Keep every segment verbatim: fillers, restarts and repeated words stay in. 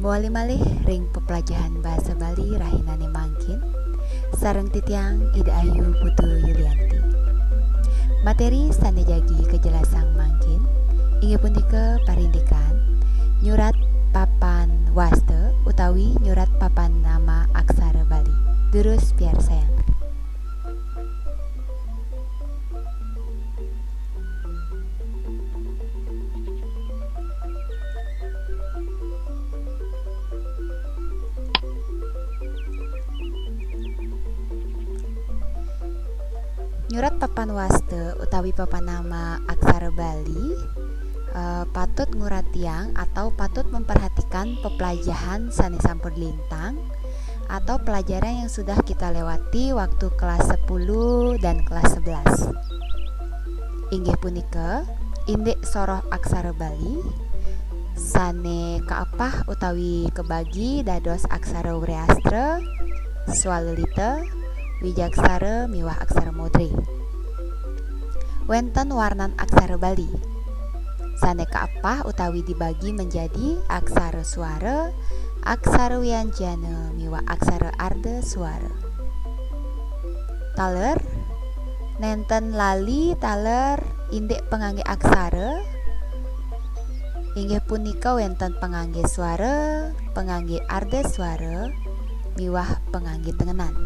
Mawali malih ring peplajahan basa Bali rahinane mangkin, sareng titiang Ida Ayu Putu Yulianti. Materi sane jagi kajelasang mangkin inggih punika parindikan nyurat papan wasta utawi nyurat papan nama aksara Bali. Durus piarsayang. Nyurat papan wasta utawi papan nama aksara Bali, eh, patut nguratiang atau patut memperhatikan peplajahan sane sampun lintang atau pelajaran yang sudah kita lewati waktu kelas sepuluh dan kelas sebelas. Inggih punika, indik soroh aksara Bali, sane kaepah utawi kabagi dados aksara Wreastra, Swalelita, Wijaksara miwah aksara Modre. Wenten warnan aksara Bali, sane kaepah utawi dibagi menjadi aksara suara, aksara wianjana miwah aksara arda suara. Taler, nenten lali taler indik pangangge aksara, inggih punika wenten pangangge suara, pangangge arda suara, miwah pangangge tengenan.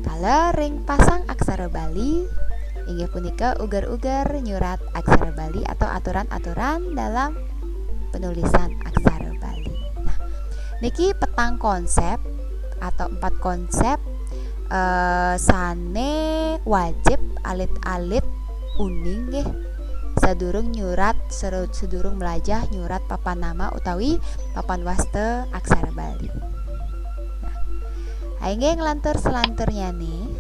Taler ring pasang aksara Bali, inggih punika uger-uger nyurat aksara Bali atau aturan-aturan dalam penulisan aksara Bali. Nah, niki petang konsep atau empat konsep, eh, sane wajib alit-alit uning nggih sadurung nyurat, seru-, sadurung melajah nyurat papan nama utawi papan wasta aksara Bali. Nah, inggih nglantur selanturnyane.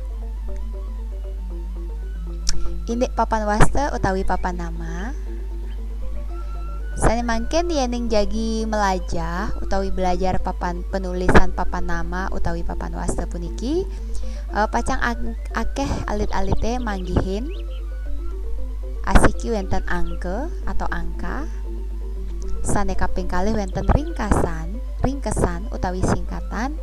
Indik papan wasta utawi papan nama. Sane mangkin yening jagi melajah utawi belajar papan penulisan papan nama utawi papan wasta puniki, eh, pacang ak-, akeh alit-alite manggihin. Asiki wenten angka atau angka. Sane kaping kalih wenten ringkasan, ringkesan utawi singkatan.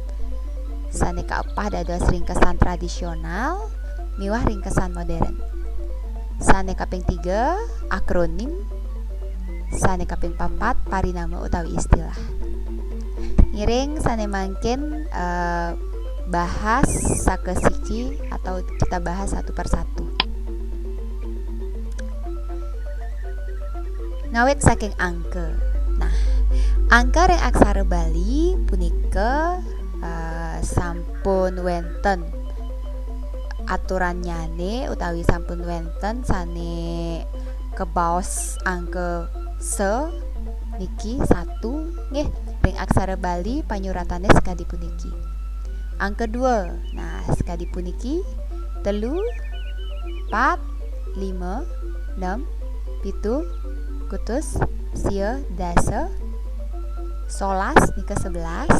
Sane kaepah dados ringkesan tradisional miwah ringkesan modern. Sane kaping tiga, akronim. Sane kaping papat, parinama utawi istilah. Ngiring sane mangkin, eh, bahas sakesiki atau kita bahas satu persatu. Ngawit saking angka. Nah, angka ring aksara Bali punika, eh, sampun wenten aturannyane utawi sampun wenten sane kabaos angka sa niki satu nggih ring aksara Bali panyuratane sakadi puniki. Angka dua, nah sakadi puniki, telu, pat, lima, nem, pitu, kutus, sia, dasa, solas nika sebelas,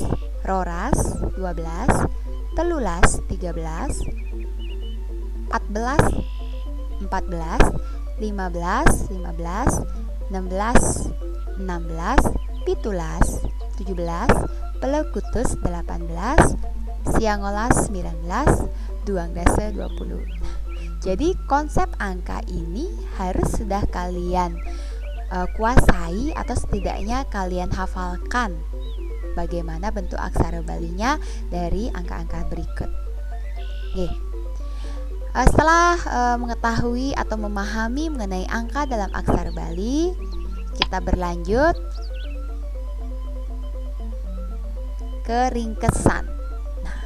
roras dua belas, telulas tiga belas, patbelas empat belas, lima belas lima belas, enam belas enam belas, pitulas tujuh belas, pelekutus delapan belas, siangolas sembilan belas, duang dasa dua puluh. Jadi konsep angka ini harus sudah kalian, eh, kuasai atau setidaknya kalian hafalkan bagaimana bentuk aksara Balinya dari angka-angka berikut. Nggih. Eh, setelah, eh, mengetahui atau memahami mengenai angka dalam aksara Bali, kita berlanjut ke ringkesan. Nah,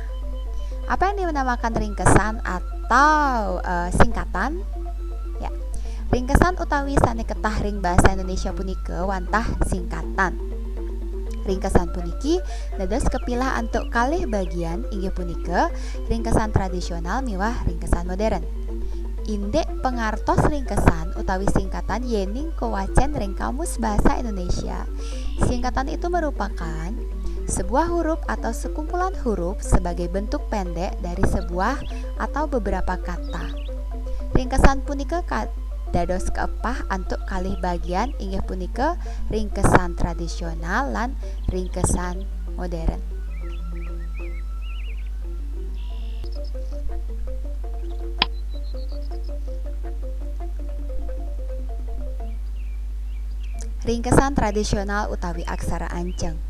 apa yang dinamakan ringkesan atau, eh, singkatan? Ya. Ringkesan utawi sane ketah ring basa Indonesia punika wantah singkatan. Ringkesan puniki dados kapilah antuk kalih bagian, inggih punika ringkesan tradisional miwah ringkesan modern. Indik pangartos ringkesan utawi singkatan yening kawacen ring Kamus Bahasa Indonesia, singkatan itu merupakan sebuah huruf atau sekumpulan huruf sebagai bentuk pendek dari sebuah atau beberapa kata. Ringkesan punika ka-, dados keepah antuk kalih bagian, inggih punika ringkesan tradisional lan ringkesan modern. Ringkesan tradisional utawi aksara anceng.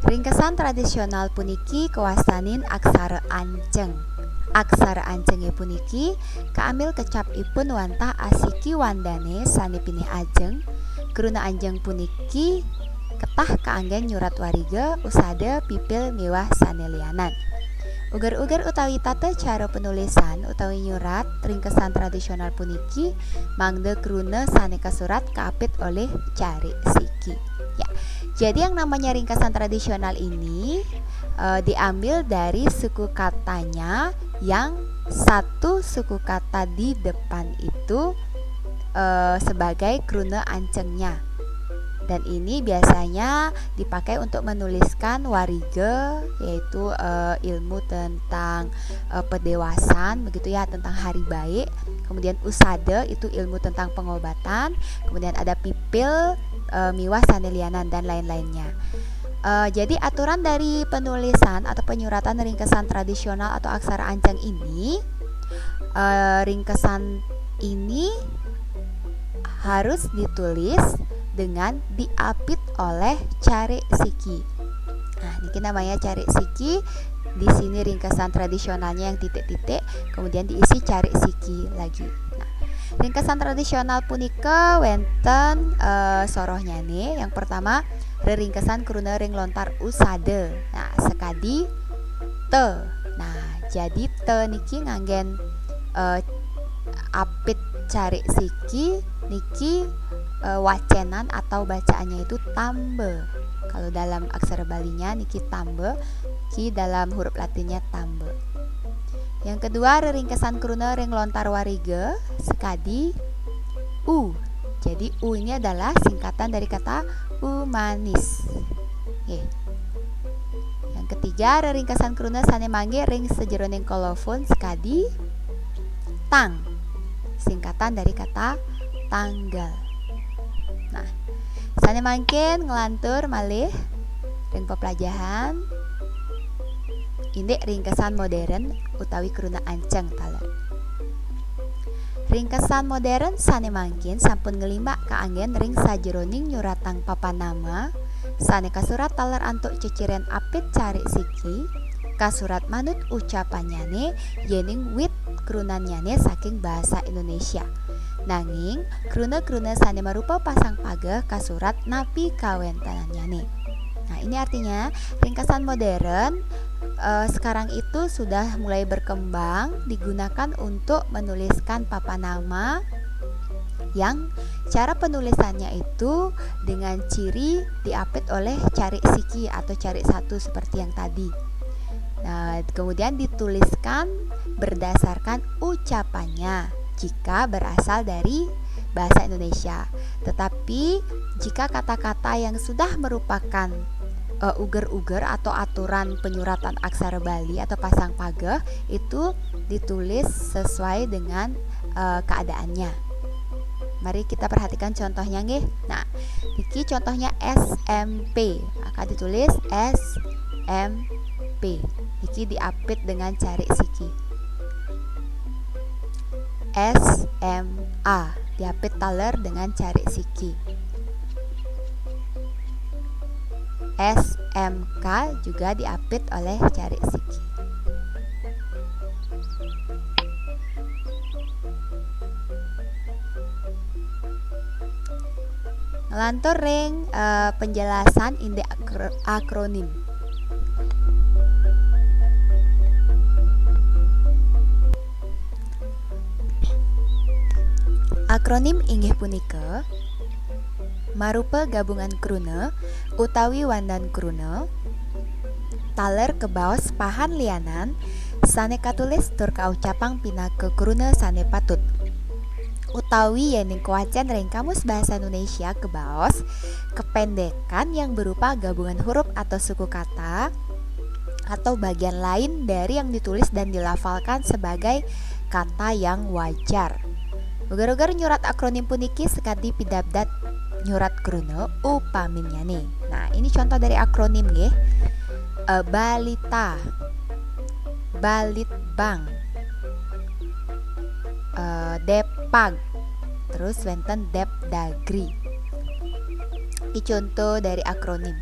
Ringkesan tradisional puniki kawastanin aksara anceng. Aksara ancenge puniki kaambil kecapipun wantah asiki wandane sane pinih ajeng. Kruna anjeng puniki ketah kaanggen nyurat wariga, usada, pipil miwah sane lianan. Uger-uger utawi tata cara penulisan utawi nyurat ringkesan tradisional puniki mangda kruna sane kasurat kaapit olih carik siki. Ya, jadi yang namanya ringkesan tradisional ini eh, diambil dari suku katanya yang satu suku kata di depan itu eh, sebagai kruna ancengnya. Dan ini biasanya dipakai untuk menuliskan wariga, yaitu eh, ilmu tentang eh, pedewasan, begitu ya, tentang hari baik. Kemudian usada itu ilmu tentang pengobatan. Kemudian ada pipil eh, miwah sane lianan dan lain-lainnya. Eh, jadi aturan dari penulisan atau penyuratan ringkesan tradisional atau aksara anceng ini, eh, ringkesan ini harus ditulis dengan diapit oleh carik siki. Nah, niki namanya carik siki. Di sini ringkesan tradisionalnya yang titik-titik, kemudian diisi carik siki lagi. Nah, ringkesan tradisional punika wenten eh, sorohnyane. Yang pertama, reringkesan kruna ring lontar usada. Nah, sekadi te. Nah, jadi te niki nganggen eh, apit carik siki niki eh, wacenan atau bacaannya itu tamba. Kalau dalam aksara Balinya niki tamba, ki dalam huruf Latinnya tamba. Yang kedua, reringkesan kruna ring lontar wariga sekadi u. Jadi u ini adalah singkatan dari kata umanis. Nggih. Yang ketiga, reringkesan kruna sane mangge ring sajeroning kolofon sekadi tang. Singkatan dari kata tanggal. Nah, sane mangkin nglantur malih ring peplajahan indik ringkesan modern utawi kruna anceng taler. Ringkesan modern sane mangkin sampun nglimbak kaanggen ring sajeroning nyuratang papan nama sane kasurat taler antuk ceciren apit carik siki, kasurat manut ucapannyane yening wit krunannyane saking basa Indonesia. Nanging kruna-kruna sane marupa pasang pageh kasurat napi kawentenannyane. Nah, ini artinya ringkesan modern eh, sekarang itu sudah mulai berkembang, digunakan untuk menuliskan papan nama yang cara penulisannya itu dengan ciri diapit oleh carik siki atau carik satu seperti yang tadi. Nah, kemudian dituliskan berdasarkan ucapannya jika berasal dari bahasa Indonesia. Tetapi jika kata-kata yang sudah merupakan eh, uger-uger atau aturan penyuratan aksara Bali atau pasang pageh itu ditulis sesuai dengan eh, keadaannya. Mari kita perhatikan contohnya nggih. Nah, niki contohnya S M P. Maka ditulis S M P. Niki diapit dengan carik siki. S M A diapit taler dengan carik siki. S M K juga diapit oleh carik siki. Ngelantur ring eh, penjelasan indik akro- akronim. Akronim inggih punika marupa gabungan kruna utawi wandan kruna taler kebaos pahan lianan sane katulis tur kaucapang pinaka kruna sane patut. utawi yéning kawacén ring Kamus Bahasa Indonesia kebaos kependekan yang berupa gabungan huruf atau suku kata atau bagian lain dari yang ditulis dan dilafalkan sebagai kata yang wajar. Uger-uger nyurat akronim puniki sakadi pidabdab nyurat kruna upaminnyané. Nah, ini contoh dari akronim nggih. Eh, balita, balitbang, eh, depag, terus wénten depdagri. Iki contoh dari akronim.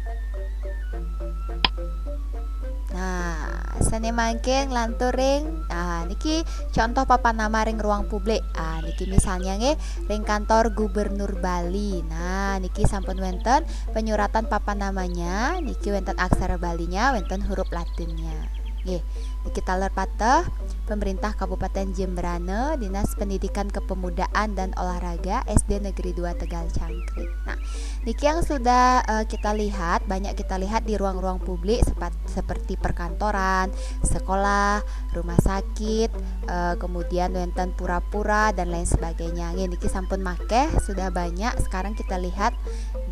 Nah, sané mangkin nglantur ring, ah, niki contoh papan nama ring ruang publik. Ah, niki misalnya nggih, ring kantor gubernur Bali. Nah, niki sampun wénten penyuratan papan namanya, niki wénten aksara Balinya, wénten huruf Latinnya. Nggih, niki taler pateh, pemerintah Kabupaten Jembrana, Dinas Pendidikan Kepemudaan dan Olahraga, S D Negeri dua Tegal Cangkrik. Nah, niki yang sudah, eh, kita lihat, banyak kita lihat di ruang-ruang publik sepat-, seperti perkantoran, sekolah, rumah sakit, eh, kemudian wénten pura-pura dan lain sebagainya. Nggih, niki sampun makéh, sudah banyak sekarang kita lihat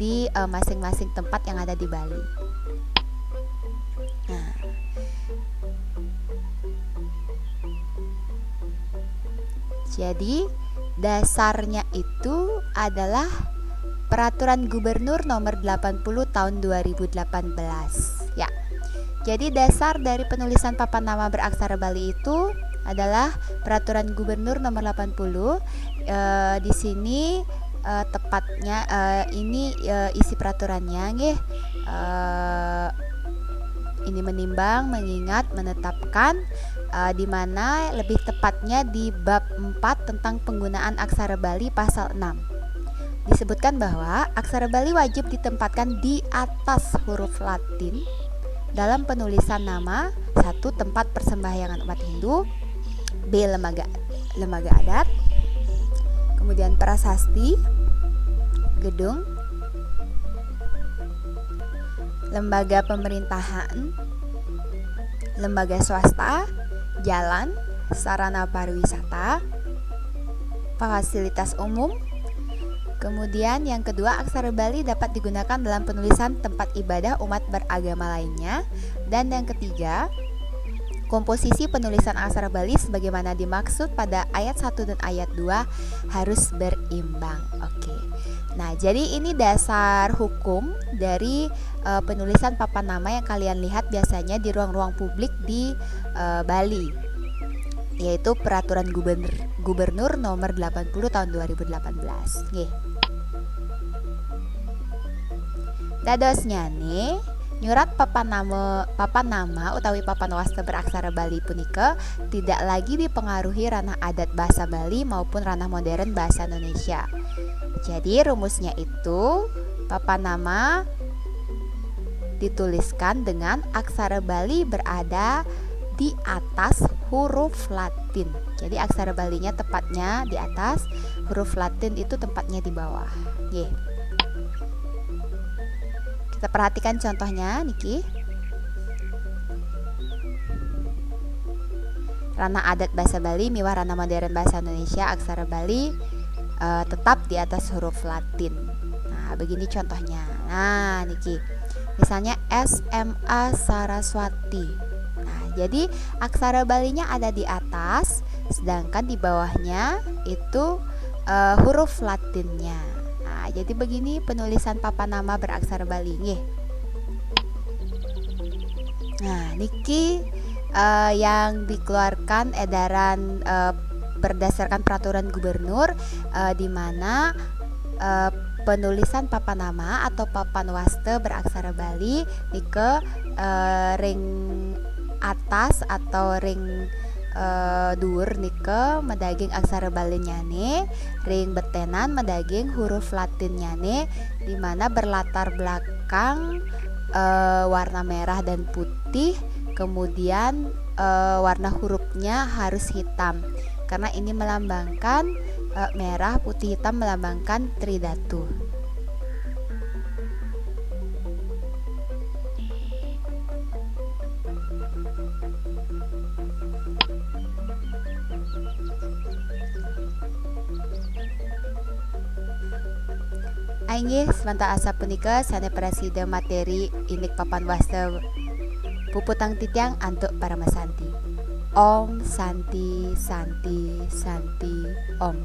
di, eh, masing-masing tempat yang ada di Bali. Nah. Jadi, dasarnya itu adalah Peraturan Gubernur Nomor delapan puluh Tahun dua ribu delapan belas. Ya. Jadi, dasar dari penulisan papan nama beraksara Bali itu adalah Peraturan Gubernur Nomor delapan puluh. Eh, di sini, eh, tepatnya, eh, ini, eh, isi peraturannya, nggih. Eh, ini menimbang, mengingat, menetapkan, eh, di mana lebih tepatnya di bab empat tentang penggunaan aksara Bali pasal enam. Disebutkan bahwa aksara Bali wajib ditempatkan di atas huruf Latin dalam penulisan nama, satu, tempat persembahyangan umat Hindu, B, lembaga, lembaga adat, kemudian prasasti, gedung, lembaga pemerintahan, lembaga swasta, jalan, sarana pariwisata, fasilitas umum. Kemudian yang kedua, aksara Bali dapat digunakan dalam penulisan tempat ibadah umat beragama lainnya. Dan yang ketiga, komposisi penulisan aksara Bali sebagaimana dimaksud pada ayat satu dan ayat dua harus berimbang. Oke. Nah, jadi ini dasar hukum dari, eh, penulisan papan nama yang kalian lihat biasanya di ruang-ruang publik di, eh, Bali, yaitu Peraturan Gubernur, Gubernur Nomor delapan puluh Tahun dua ribu delapan belas. Nggih. Dadosnyané, nyurat papan nama, papan nama utawi papan wasta beraksara Bali punika tidak lagi dipengaruhi ranah adat bahasa Bali maupun ranah modern bahasa Indonesia. Jadi, rumusnya itu, papan nama dituliskan dengan aksara Bali berada di atas huruf Latin. Jadi, aksara Balinya tepatnya di atas, huruf Latin itu tempatnya di bawah. Nggih. Kita perhatikan contohnya niki. Ranah adat bahasa Bali miwah ranah modern bahasa Indonesia, aksara Bali, eh, tetap di atas huruf Latin. Nah, begini contohnya. Nah, niki. Misalnya S M A Saraswati. Nah, jadi aksara Balinya ada di atas, sedangkan di bawahnya itu, eh, huruf Latinnya. Nah, jadi begini penulisan papan nama beraksara Bali, nggih. Nah, niki, eh, yang dikeluarkan edaran, eh, berdasarkan peraturan gubernur, eh, di mana, eh, penulisan papan nama atau papan wasta beraksara Bali nika, eh, ring atas atau ring, eh, dhuwur nika madaging aksara Balinyane, ring betenan madaging huruf Latinnyane, di mana berlatar belakang, eh, warna merah dan putih, kemudian, eh, warna hurufnya harus hitam, karena ini melambangkan, eh, merah, putih, hitam melambangkan Tridatu. Inggih, sapunika sané prasida materi indik papan wasta puputang titiang antuk paramasanti. Om Santi, Santi, Santi, Om.